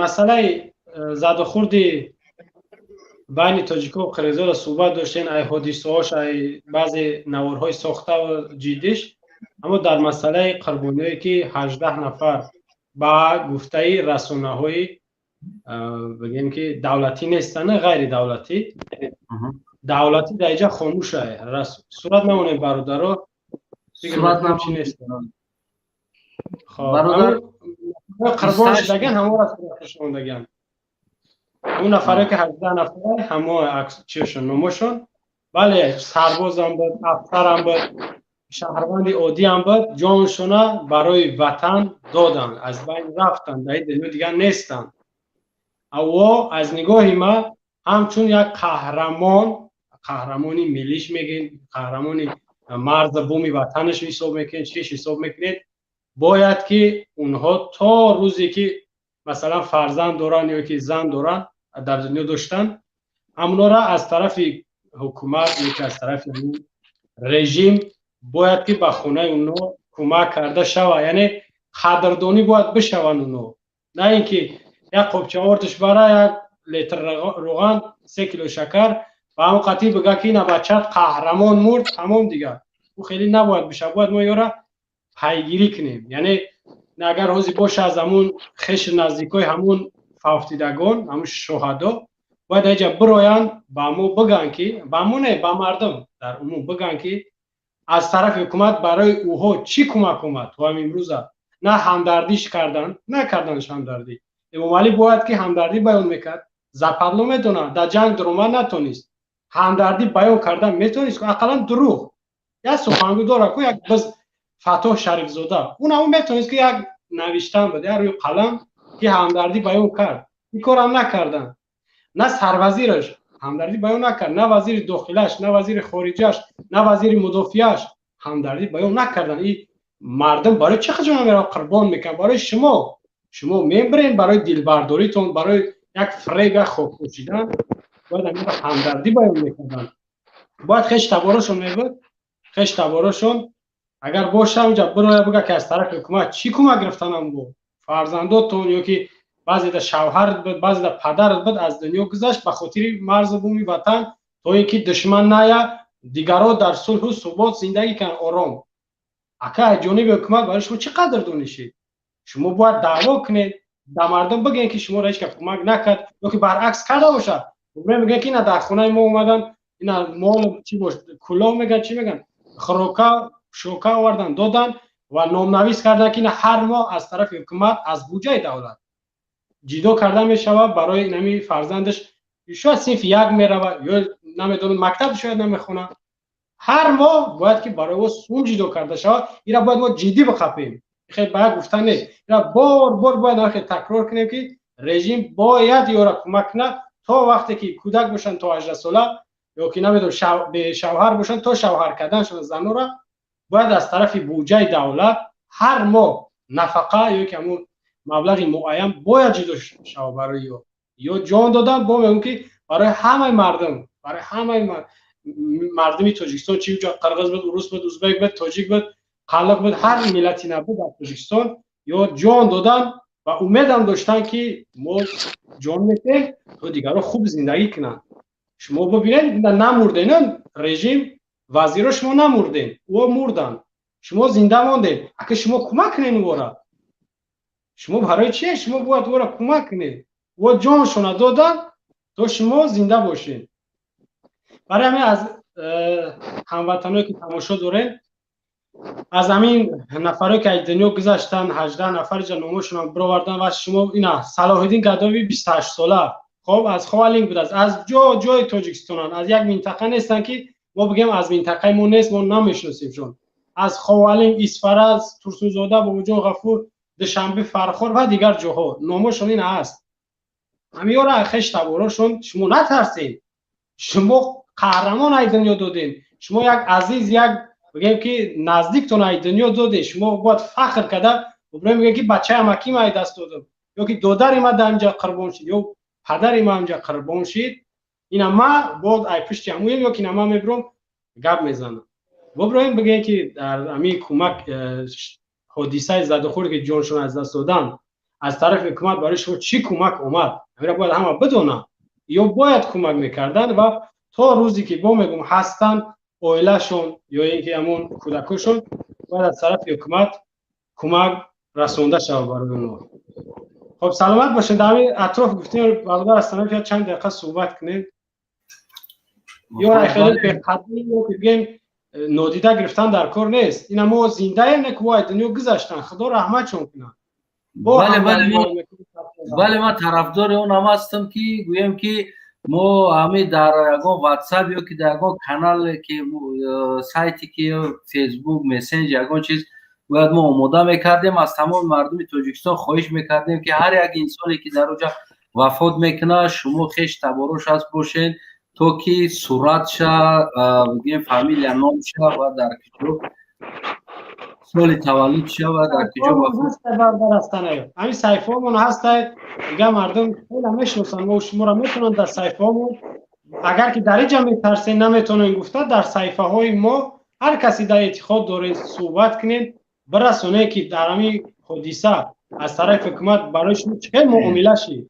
Масъалаи задухӯрди байни тоҷико қирғизоро суҳбат доштем, ай ҳодисаҳош, ай баъзе наворҳои сохтаву ҷиддиш, аммо дар масъалаи қурбониҳое, ки 18 нафар ба гуфтаи расонаҳои, бигем, ки давлатӣ нестанд, ғайридавлатӣ, давлатӣ дар инҷа хомӯша. Сурат намонем, бародаро. Сурат. Чи нест, қурбон шудаган, ҳаморо сураташ мондаган. Он нафаре, ки 18 нафар, ҳамо чишон, номошон. Бале, сарбозам буд, афсарам буд, шаҳрванди оддиам буд, ҷоншона барои ватан доданд, аз байн рафтанд, дар ин дунё дигар нестанд. Аво аз нигоҳи ман ҳамчун як қаҳрамон, қаҳрамони миллиш мегӯем, қаҳрамони марза буми ватанаш ҳисоб мекунед, чиш ҳисоб мекунед, бояд ки онҳо то рӯзе ки, масалан, фарзанд доранд ё ки зан доранд, дар дунё доштанд, ҳамонора аз тарафи ҳукумат ё ки аз тарафи режим бояд ки ба хонаи онҳо кӯмак карда шавад, яъне қадрдонӣ бояд бишаванд онҳо, на ин ки як қобча ордаш бара, як литр рӯған, 3 кило шакар ва ҳамон қатъи бига, ки ина бачат қаҳрамон мурд, тамом, дигар. Ӯ хеле набояд бишавад, бояд мо ёра пайгирӣ кунем. Яъне агар ҳозир боша, аз ҳамун хеши наздикои ҳамун фавтидагон, ҳамун шуҳадо бояд аҷа бироянд, ба мо бигӯянд, ки ба мо не, ба мардум дар умум бигӯянд, ки аз тарафи ҳукумат барои ӯҳо чӣ кӯмак омад то ҳам имрӯза. На ҳамдардиш кардан, накарданаш ҳамдардӣ. Эмомалӣ бояд ки ҳамдардӣ баён мекард. Западло медонад, дар ҷанг дуромад натонист. Ҳамдардӣ баён кардан метонист, ақаллан дурӯғ. Як сухангӯ дорад ку, як биз, Фатоҳ Шарифзода, унам метавонист, ки як навиштан буд, як рӯи қалам, ки ҳамдардӣ баён кард. Ин корам накарданд. На сарвазираш ҳамдардӣ баён накард, на вазири дохилаш, на вазири хориҷаш, на вазири мудофиаш ҳамдардӣ баён накарданд. И мардум барои чӣ ҷона меравад, қурбон мекунад? Барои шумо. Шумо мебирен барои дилбардоритон, барои як фрега хок пӯшидан. Бояд ҳаминро ҳамдардӣ баён мекарданд. Бояд хеш таборошон мебуд, хеш таборошон агар боша, унҷа бироя, бига, ки аз тарафи ҳукумат чӣ кӯмак гирифтанам бо фарзандотон, ё ки баъзеда шавҳарат буд, баъзеда падарат буд, аз дунё гузашт ба хотири марзу буми ватан, то ин ки душман ная, дигарро дар сулҳу субот зиндагӣ кунанд ором. Ака, аз ҷониби ҳукумат барои шумо чӣ қадр донишед? Шумо бояд даъво кунед, ба мардум бигӯед, ки шуморо ҳеҷ кас кӯмак накард, ё ки баръакс карда бошад, мегӯяд, ки ина дар хонаи мо омадан, ина мол чӣ бош, кулоҳ мегӯянд, чӣ мегӯянд, хӯрока шока овардан, додан ва номнавис кардан, ки ина ҳар моҳ аз тарафи ҳукумат аз буҷаи давлат ҷидо карда мешавад барои инами фарзандаш, шояд синфи як меравад ё намедонам, мактаб шояд намехонад, ҳар моҳ бояд ки барои ӯ сум ҷидо карда шавад. Ира бояд мо ҷиддӣ бихапем, хел ба як гуфта нест, ира бор бор бояд нахел такрор кунем, ки режим бояд ёра кӯмак кунад, то вақте ки кӯдак бошанд, то 18 сола, ё ки намедонам, бешавҳар бошанд, то шавҳар карданшон занора бояд аз тарафи буҷаи давлат ҳар моҳ нафақа ё ки ҳамун маблағи муайян бояд ҷудо шавад барои ё ҷон додан. Бо мегӯм, ки барои ҳамаи мардум, барои ҳамаи мардуми Тоҷикистон, чи қирғиз буд, урус буд, узбек буд, тоҷик буд, қаллоқ буд, ҳар миллати набуд дар Тоҷикистон, ё ҷон додан ва умедам доштан, ки мо ҷон метем, то дигарро хуб зиндагӣ кунанд. Шумо бибинед, намурден, режим, вазиро, шумо намурден, ӯ мурданд, шумо зинда мондед. Ака, шумо кӯмак кунед ӯра. Шумо барои чие? Шумо бояд ӯра кӯмак кунед. Ӯ ҷоншона доданд, то шумо зинда бошед. Барои ҳамин аз ҳамватаное, ки тамошо дорем, аз ҳамин нафаре, ки аз дунё гузаштанд, 18 нафар ҷа номошонам бировардан ва шумо ина Салоҳиддин Гадови, 28 сола, хоб, аз Ховалинг будааст. Аз ҷо ҷои Тоҷикистонанд, аз як минтақа нестанд, ки мо бигӯем, аз минтақаи мо нест, мо намешиносемшон. Аз Ховалинг, Исфара, Турсунзода, Бобоҷон Ғафур, Душанбе, Фархор ва дигар ҷоҳо номошон ин ҳаст. Ҳамиёра хеш таборошон, шумо натарсед, шумо қаҳрамон ай дунё додем, шумо як азиз, як бигӯем, ки наздиктон ай дунё додем, шумо бояд фахр карда мегӯем, ки бачаи амаким ай даст додам, ё ки додари ма дар инҷа қурбон шид, ё падари ма инҷа қурбон шид, ина ма боз ай пушти ҳамуем, ё ки ина ма мебиром, гап мезанам. Бобироем, бигӯем, ки дар ҳамин кӯмак, ҳодисаи задухӯре, ки ҷоншон аз даст доданд. Аз тарафи ҳукумат барои шумо чӣ кӯмак омад? Ҳамира бояд ҳама бидонанд. Ё бояд кӯмак мекарданд ва то рӯзе ки бо мегум ҳастанд, оилашон ё ин ки ҳамон кӯдакошон, бояд аз тарафи ҳукумат кӯмак расонда шавад барои онҳо. Хоб, саломат бошед. Дар ҳамин атроф гуфтем, бародар Астанаев, як чанд дақиқа суҳбат кунем ё хеле беқадрӣ ё ки бигем нодида гирифтан дар кор нест. Ина мо зиндаем, не ки вай дунё гузаштан, Худо раҳматшон кунад. Бале, ман тарафдори он ҳам ҳастам, ки гӯем, ки мо ҳами дар ягон Ватсап ё ки дар ягон канале ки сайте ки Фейсбук, мессенҷер, ягон чиз бояд мо омода мекардем. Аз тамоми мардуми Тоҷикистон хоҳиш мекардем, ки ҳар як инсоне ки дар оҷа вафот мекунад, шумо хеш таборош ҳаст бошед, то ки суратша, бигем, фамилия, номша ва дар киҷо соли таваллуд шава, дар киҷо. Ҳамин саҳифаҳомон ҳастай, дига мардум хеле мешиносанд мо шуморо, метавонанд дар саҳифаҳомон, агар ки дар инҷа метарсен, наметавонем гуфта, дар саҳифаҳои мо ҳар касе дар эътиқод доред, суҳбат кунед, бирасонед, ки дар ҳамин ҳодиса аз тарафи ҳукумат барои шумо чӣ хел муомила шид.